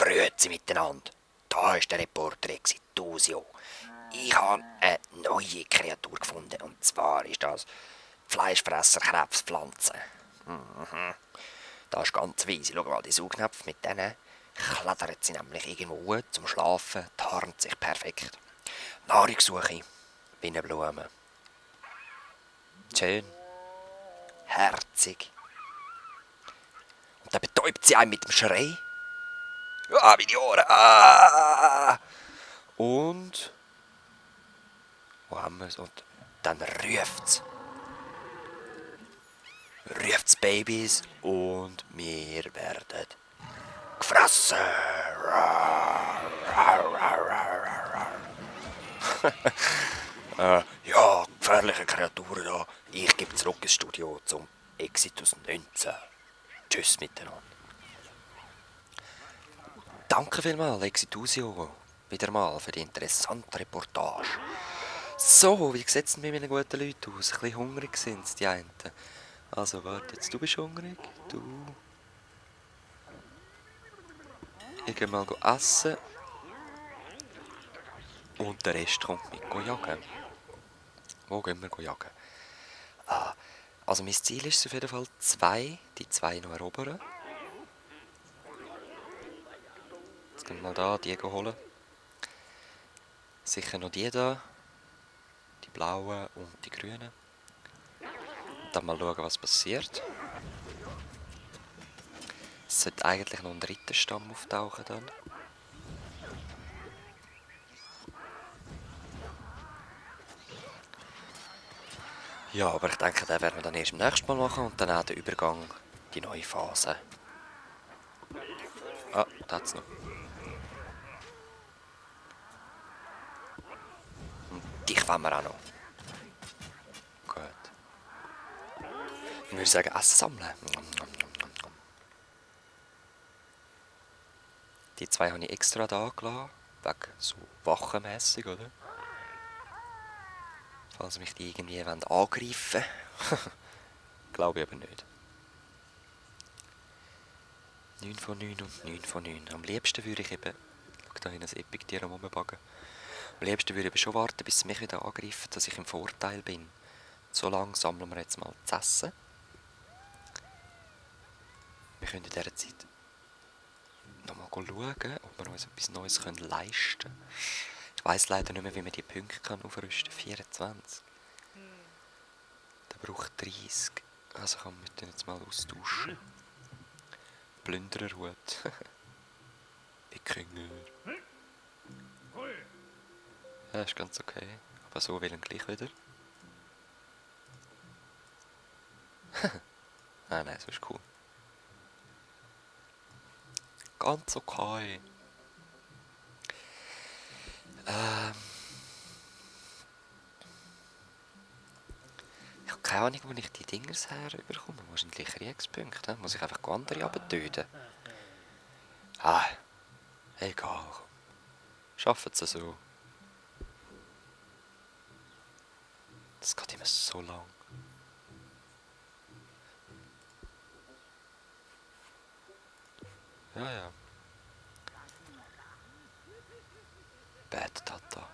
Grüezi miteinander. Da ist der Reporter Exitusio. Ich habe eine neue Kreatur gefunden. Und zwar ist das Fleischfresser Krebspflanze. Das ist ganz weise. Schau mal, die Saugnäpfe mit denen klettert sie nämlich irgendwo hoch zum Schlafen, tarnt sich perfekt. Nahrungssuche wie eine Blume. Schön. Herzig. Und dann betäubt sie einen mit dem Schrei. Ah, meine Ohren! Ah! Und... Wo haben wir es? Und dann ruft's. Ruft's Babys und wir werden gefressen. Ja, gefährliche Kreaturen da. Ich gebe zurück ins Studio zum Exitus 19. Tschüss miteinander. Danke vielmals, Exitusio, wieder mal für die interessante Reportage. So, wie sieht es mit meinen guten Leuten aus? Ein bisschen hungrig sind sie, die einen. Also, warte, jetzt, du bist hungrig, du... Ich gehe mal essen. Und der Rest kommt mit jagen. Wo gehen wir jagen? Also mein Ziel ist es auf jeden Fall die zwei noch erobern. Jetzt gehen wir mal da, die holen. Sicher noch die da. Die blauen und die grünen. Und dann mal schauen, was passiert. Es sollte eigentlich noch ein dritter Stamm auftauchen dann. Ja, aber ich denke, den werden wir dann erst im nächsten Mal machen und dann auch den Übergang, die neue Phase. Ah, da hat's noch. Und dich wollen wir auch noch. Gut. Ich würde sagen, Essen sammeln. Die zwei habe ich extra da gelassen, wegen so wachenmässig, oder? Falls mich die irgendwie angreifen wollen. Glaube ich aber nicht. 9 von 9 und 9 von 9. Am liebsten würde ich eben... Schau da hin, ein Epic-Tier am Rumbagen. Am liebsten würde ich eben schon warten, bis sie mich wieder angreifen, dass ich im Vorteil bin. So lange sammeln wir jetzt mal zu essen. Wir können in dieser Zeit nochmal schauen, ob wir uns etwas Neues leisten können. Ich weiss leider nicht mehr, wie man die Punkte aufrüsten kann. 24. Der braucht 30. Also kann man den jetzt mal austauschen. Plündererhut. Wikinger. Ja, ist ganz okay. Aber so will ich gleich wieder. Nein, so ist cool. Ganz okay. Ich habe keine Ahnung, wo ich die Dingers herbekomme. Wahrscheinlich Kriegspunkte. Muss ich einfach andere abtöten? Egal. Schaffen sie so. Das geht immer so lang. Ja. Bad Data.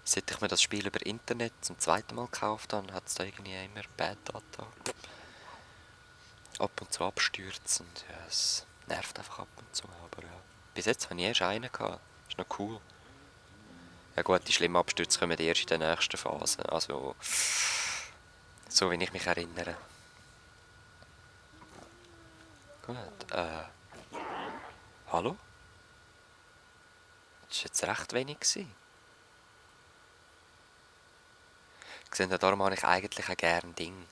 Seit ich mir das Spiel über Internet zum zweiten Mal gekauft habe, hat es da irgendwie immer Bad Data. Ab und zu abstürzend. Ja, es nervt einfach ab und zu. Aber ja. Bis jetzt habe ich erst einen gehabt. Ist noch cool. Ja gut, die schlimmen Abstürze kommen erst in der nächsten Phase. Also, so wie ich mich erinnere. Gut, hallo? Das war jetzt recht wenig. Seht ihr, darum habe ich eigentlich auch gerne Ding.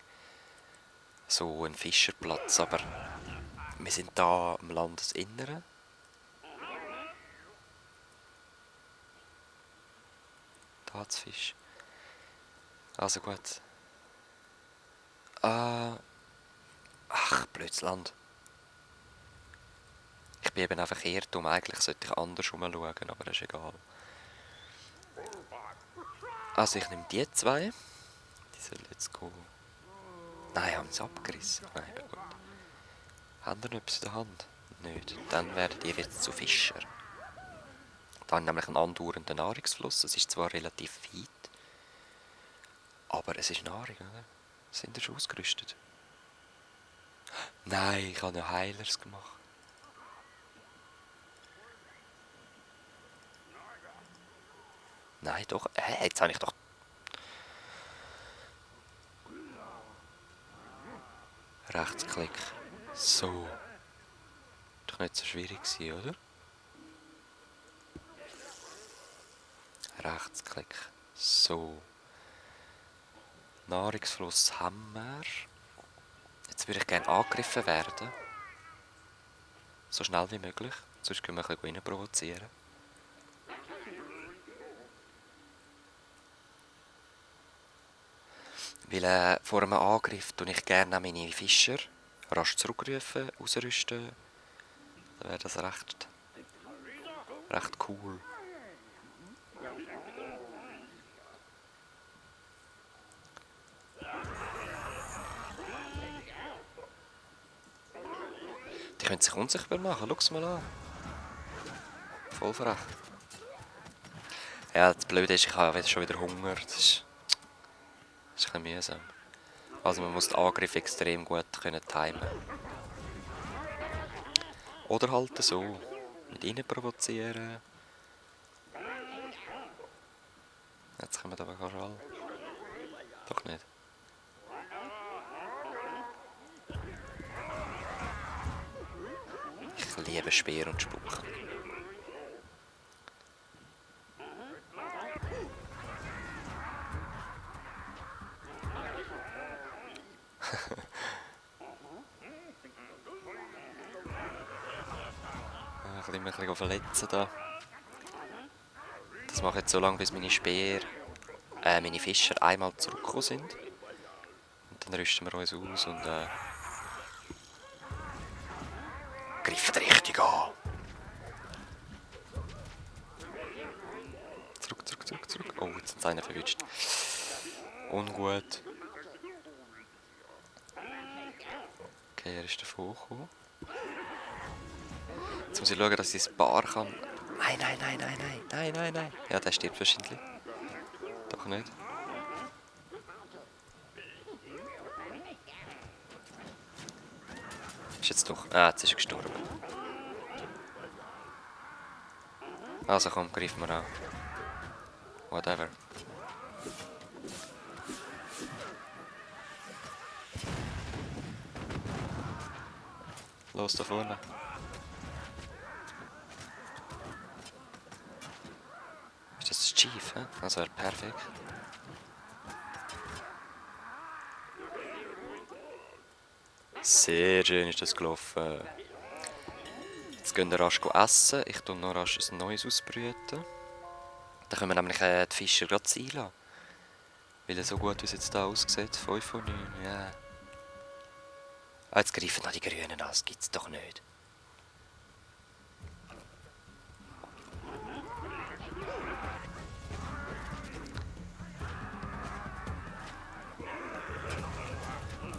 So einen Fischerplatz, aber wir sind da im Landesinneren. Da hat's Fisch. Also gut. Ach, blödes Land. Ich bin eben einfach Irrtum. Eigentlich sollte ich anders schauen, aber das ist egal. Also ich nehme die zwei. Die sollen jetzt gehen. Nein, haben sie abgerissen. Nein, gut. Haben wir noch etwas in der Hand? nicht. Dann werdet ihr jetzt zu Fischer. Da haben nämlich einen andauernden Nahrungsfluss. Es ist zwar relativ weit, aber es ist Nahrung, oder? Sind ihr schon ausgerüstet? Nein, ich habe noch Heilers gemacht. Nein, doch. Jetzt habe ich doch... Rechtsklick. So. Doch nicht so schwierig gewesen, oder? Rechtsklick. So. Nahrungsfluss haben wir. Jetzt würde ich gerne angegriffen werden. So schnell wie möglich. Sonst können wir ein bisschen provozieren. Weil vor einem Angriff tue ich gerne meine Fischer rasch zurückrufen, ausrüsten. Dann wäre das recht cool. Die können sich unsichtbar machen, schau es mal an. Voll frech. Ja, das Blöde ist, ich habe schon wieder Hunger. Das ist ein bisschen mühsam. Also man muss den Angriff extrem gut timen. Oder halt so. Mit ihnen provozieren. Jetzt kommen aber fast alle. Doch nicht. Ich liebe Speer und Spuck. Ich will mich ein bisschen verletzen da. Das mache ich jetzt so lange, bis meine meine Fischer einmal zurückgekommen sind. Und dann rüsten wir uns aus und greifen richtig an. Zurück. Oh, jetzt sind einer verwünscht. Ungut. Okay, er ist davon gekommen. Jetzt muss ich schauen, dass ich das Bar kann. Nein. Ja, der stirbt wahrscheinlich. Doch nicht. Ist jetzt doch... jetzt ist er gestorben. Also komm, greif mir an. Whatever. Los da vorne. Ist das Chief, hä? Also perfekt. Sehr schön ist das gelaufen. Jetzt gehen wir rasch essen. Ich tue noch rasch ein neues ausbrüten. Dann können wir nämlich die Fischer gerade ziehen lassen. Weil so gut wie es jetzt hier aussieht. 5 von 9, ja. Jetzt greifen noch die Grünen an, das gibt's doch nicht.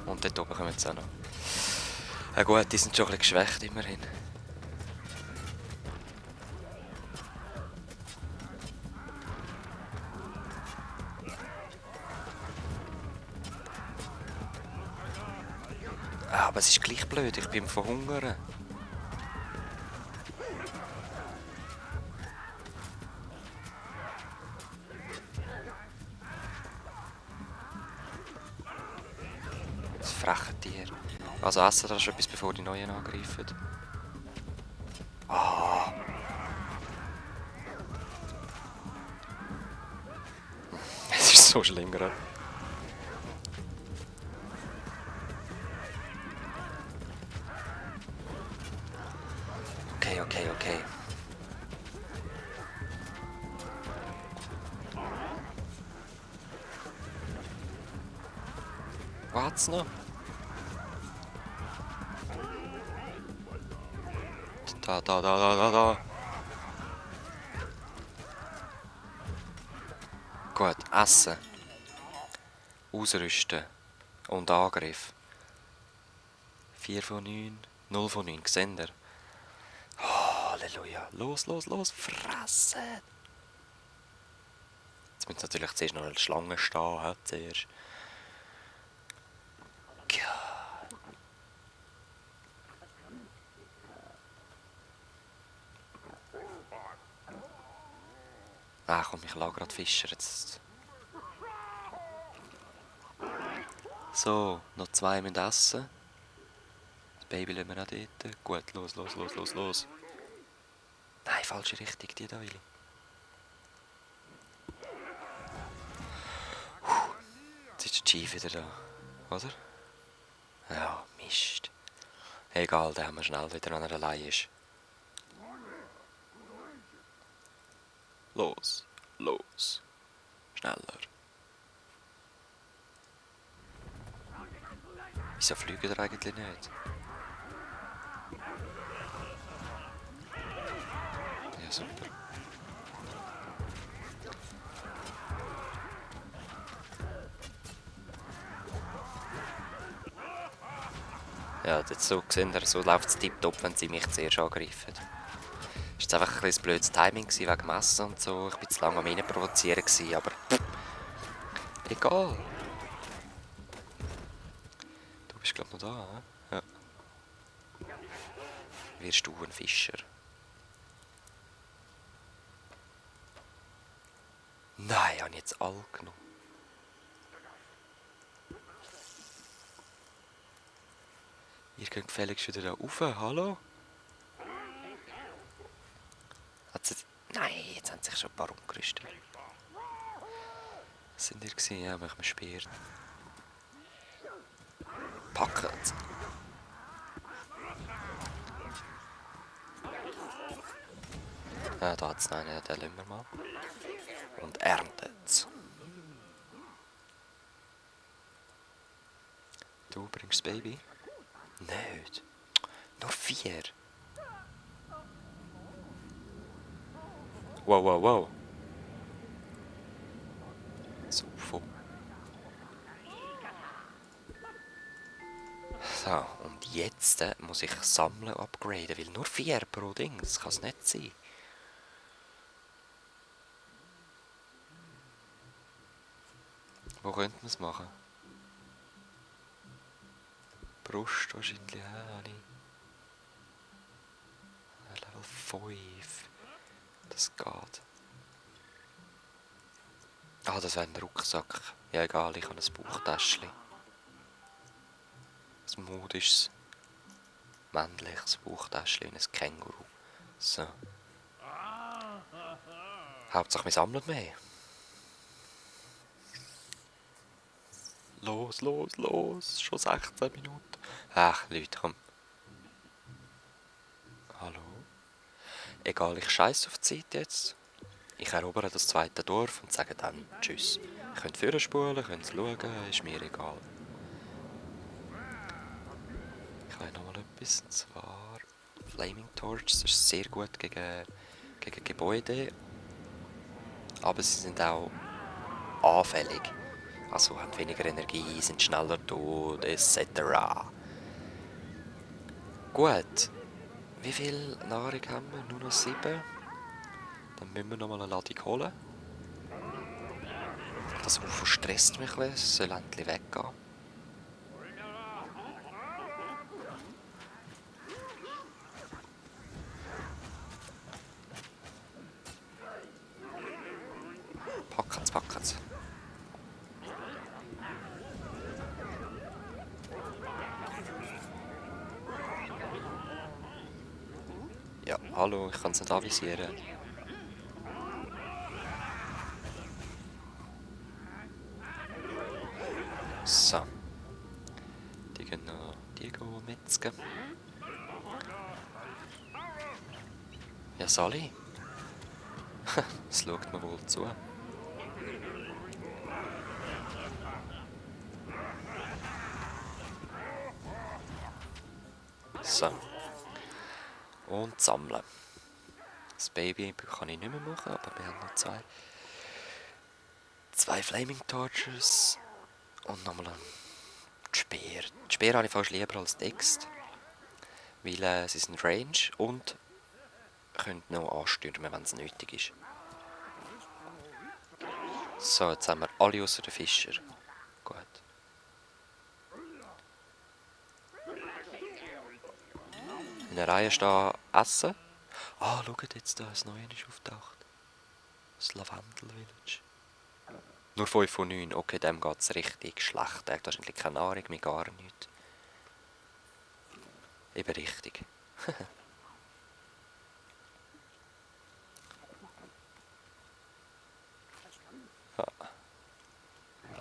Und dort oben kommen jetzt auch noch. Ja gut, die sind schon ein bisschen geschwächt immerhin. Aber es ist gleich blöd, ich bin verhungern. Das freche Tier. Also essen das schon etwas, bevor die Neuen angreifen. Ah. Es ist so schlimm gerade. Okay. Wart's noch? Da. Gut, essen. Ausrüsten. Und Angriff. 4 von 9, 0 von 9, seht ihr? Halleluja. Los, los, los. Fressen. Jetzt müssen natürlich zuerst noch eine Schlange stehen. He? Zuerst. Ah, komm, ich lasse gerade Fischer jetzt. So, noch 2 müssen essen. Das Baby lassen wir auch dort. Gut, los, los, los, los, los. Nein, falsche Richtung, die da, Willi. Jetzt ist der Chief wieder da, oder? Ja, Mist. Egal, dann haben wir schnell wieder, wenn er allein ist. Los, los. Schneller. Wieso fliegt er eigentlich nicht? Ja, super. Ja, jetzt so gesehen, so läuft es tipptopp, wenn sie mich zuerst angreifen. Es war einfach ein bisschen blödes Timing wegen Messen und so. Ich war zu lange am Reinprovozieren, aber egal. Du bist glaube ich noch da, he? Ja. Wirst du ein Fischer? Nein, habe ich jetzt all genommen. Ihr geht gefälligst wieder da rauf, hallo? Nein, jetzt haben sich schon ein paar umgerüstet. Was sind ihr gewesen? Ja, mich Speer. Packen! Ah, da hat es noch einen, den lassen wir mal. Und erntet. Du bringst das Baby? Nicht. Nur 4. Wow, wow, wow. Super. So, und jetzt muss ich sammeln und upgraden, weil nur 4 pro Ding, das kann es nicht sein. Wo könnte man es machen? Brust wahrscheinlich auch nicht. Level 5. Das geht. Ah, das wäre ein Rucksack. Ja, egal, ich habe ein Bauchtäschchen. Das modisches, männliches Bauchtäschchen und ein Känguru. So. Hauptsache, wir sammeln mehr. Los, los, los. Schon 16 Minuten. Ach, Leute, komm. Hallo? Egal, ich scheiße auf die Zeit jetzt. Ich erobere das zweite Dorf und sage dann Tschüss. Ihr könnt vorspulen, könnt schauen, ist mir egal. Ich habe noch mal etwas, und zwar Flaming Torch. Das ist sehr gut gegen Gebäude. Aber sie sind auch anfällig. Also haben weniger Energie, sind schneller tot, etc. Gut. Wie viel Nahrung haben wir? Nur noch 7. Dann müssen wir noch mal eine Ladung holen. Das UFO stresst mich ein bisschen. Es soll endlich weggehen. Packen's, packen's. Ja, hallo, ich kann es nicht avisieren. So. Die gehen noch die metzgen. Ja, Sally. Das schaut mir wohl zu. So. Und sammeln. Das Baby kann ich nicht mehr machen, aber wir haben noch 2. 2 Flaming Torches. Und nochmal ein Speer. Die Speer habe ich fast lieber als Text. Weil sie sind Range und können noch anstürmen, wenn es nötig ist. So, jetzt haben wir alle außer den Fischer. Gut. In der Reihe stehen Essen. Ah, schaut jetzt, da ist Neues ist auftaucht. Das Lavendel Village. Nur 5 von 9. Okay, dem geht es richtig schlecht. Da ist eigentlich keine Nahrung mehr, gar nichts. Eben richtig.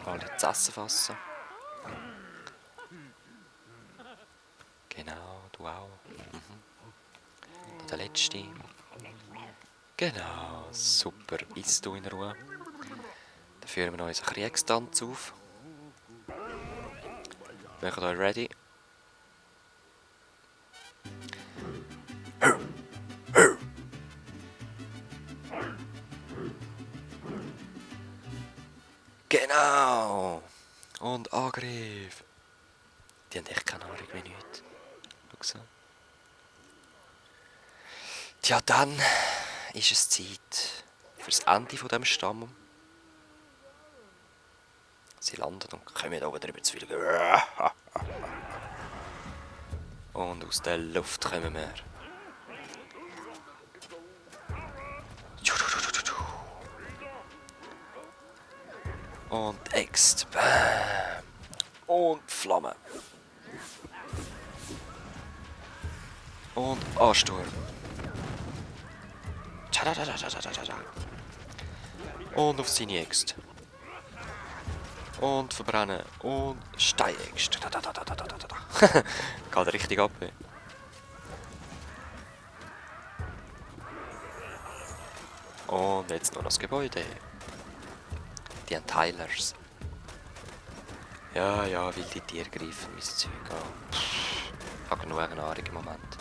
Alle zu essen fassen. Genau, du auch. Der letzte. Genau, super. Isst du in Ruhe. Dann führen wir noch unseren Kriegstanz auf. Macht euch ready. Genau! Und Angriff! Die haben echt keine Ahnung wie nichts. Schau so. Tja, dann ist es Zeit für das Ende von diesem Stamm. Sie landen und kommen oben drüber zu fliegen. Und aus der Luft kommen wir. Und Äxt. Bam. Und Flamme. Und Ansturm. Und auf seine Äxt. Und verbrennen. Und Steinäxt. Geht richtig ab. Und jetzt noch das Gebäude. Die Enteilers. Ja, wilde Tiere greifen mein Zeug an. Ich habe genug Nahrung im Moment.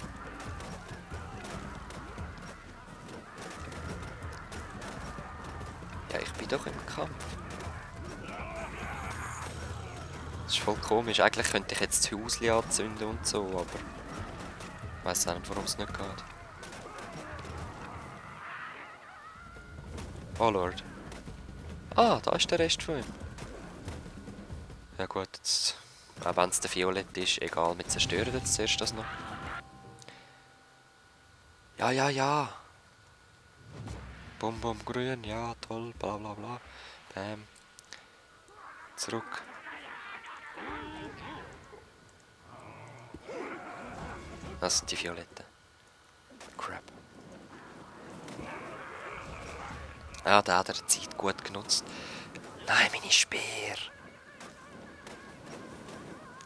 Ja, ich bin doch im Kampf. Das ist voll komisch. Eigentlich könnte ich jetzt das Haus anzünden und so, aber ich weiss auch nicht, warum es nicht geht. Oh Lord. Ah, da ist der Rest von ihm. Ja gut, jetzt, auch wenn es der Violett ist, egal, wir zerstören jetzt zuerst das noch. Ja. Bum, bum, grün, ja, toll, bla bla bla. Bam. Zurück. Das sind die Violetten. Crap. Ja, der hat die Zeit gut genutzt. Nein, meine Speer.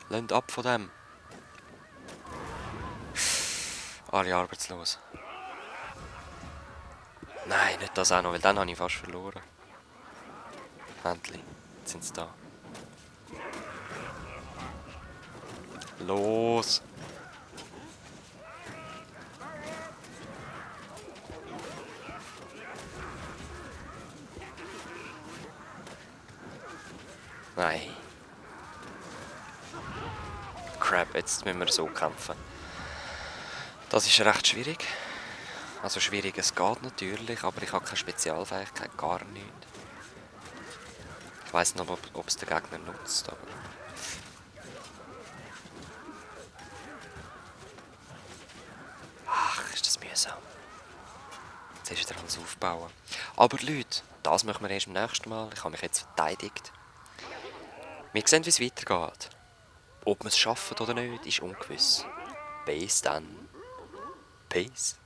Lasst ab von dem. Alle arbeitslos. Nein, nicht das auch noch, weil dann habe ich fast verloren. Endlich, jetzt sind sie da. Los! Nein. Crap, jetzt müssen wir so kämpfen. Das ist recht schwierig. Also schwierig, es geht natürlich, aber ich habe keine Spezialfähigkeit, gar nicht. Ich weiss nicht, ob es der Gegner nutzt, aber... Ach, ist das mühsam. Jetzt ist wieder alles aufbauen. Aber Leute, das machen wir erst beim nächsten Mal. Ich habe mich jetzt verteidigt. Wir sehen, wie es weitergeht. Ob wir es schaffen oder nicht, ist ungewiss. Bis dann. Peace.